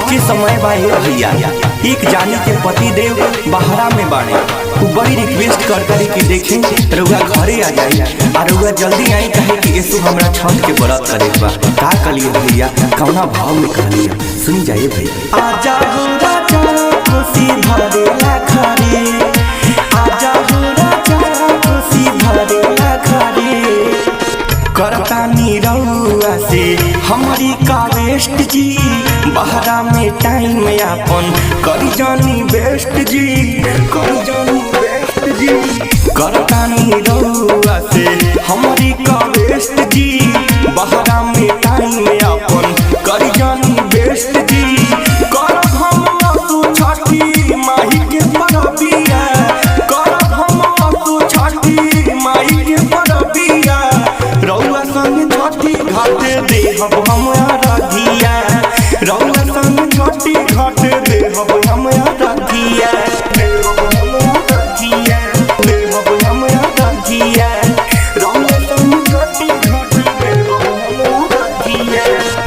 छठ के समय बा ये भैया। एक जानी के पति देव बहरा में बाड़े। उ बड़ी रिक्वेस्ट कर करी कि देखें रउआ घरे आ जाई आ रउआ जल्दी आई, कहे कि यसु हमरा छठ के व्रत करे बा। का कलिए भैया, कौना भाव में कहलिए, सुनी जाइए भैया। आजा हो राजा खुशी भरेला घरे, आजा हो राजा खुशी भरेला घरे, करतानी रउआ से हमारी कावेस्ट जी, बहरा में टाइम अपन करी जानी बेस्ट जी, करी जानी बेस्ट जी, करतानी रउआ से हमारी कावेस्ट जी, बहरा में टाइम अपन करी जानी बेस्ट जी, करब हम आसू छठी माही के परबिया, करब हम आसू छठी माही के परबिया, रउआ संग छठी घाट देहब हम अरघिया, रउआ संग छठी घाट देहब हम अरघिया, देहब हम अरघिया, देहब हम अरघिया, रउआ संग छठी घाट देहब हम अरघिया।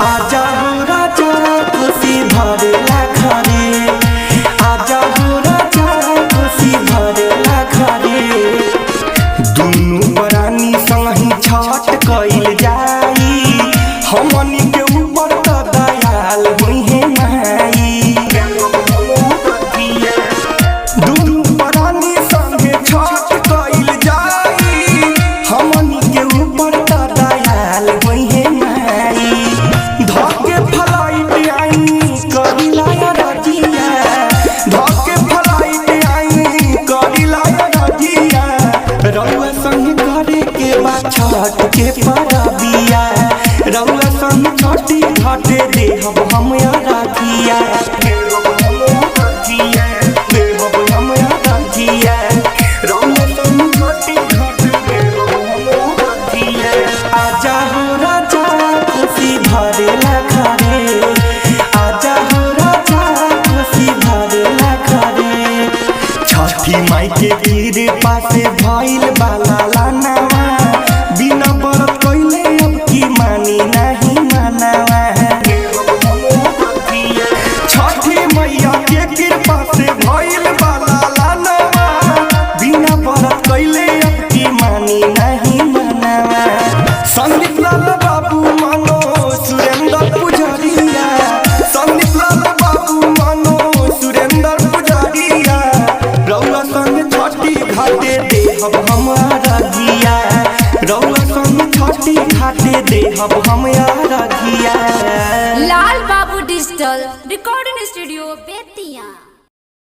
आजा हो राजा खुशी भरेला घरे, आजा हो राजा खुशी भरेला घरे, दुनु प्राणी संगहि छठ कइल जाई, हमनी के ऊपर त दयाल होइहे माई। दुनु प्राणी संगे छठ कइल जाई, हमनी के ऊपर त दयाल होइहे माई। धके फलाइट आई करिला रजिया, धके फलाइट आई करिला रजिया, रउआ संग करे के बा छठ के परबिया, रउआ संग छठी घाटे देहब हम अरघिया, देहब हम अरघिया, देहब हम अरघिया, रउआ संग छठी घाटे देहब हम अरघिया। आजा हो राजा खुशी भरेला घरे, आजा हो राजा खुशी भरेला घरे, छठी माई के कृपा से भइल बाला लानावा, बिना व्रत कइले अब की मानी नाही मानावा। छठी मैया के कृपा से भइल बाला लानावा, बिना व्रत कइले अब की मानी नाही मानावा। संदीप लाल बाबू मानो सुरेंद्र पुजारिया, संदीप लाल बाबू मानो सुरेंद्र पुजारिया, रउआ संग छठी घाटे देहब हम अरघिया, रउआ संग छठी घाटे देहब हम अरघिया। Lal Babu digital recording studio Bettiah.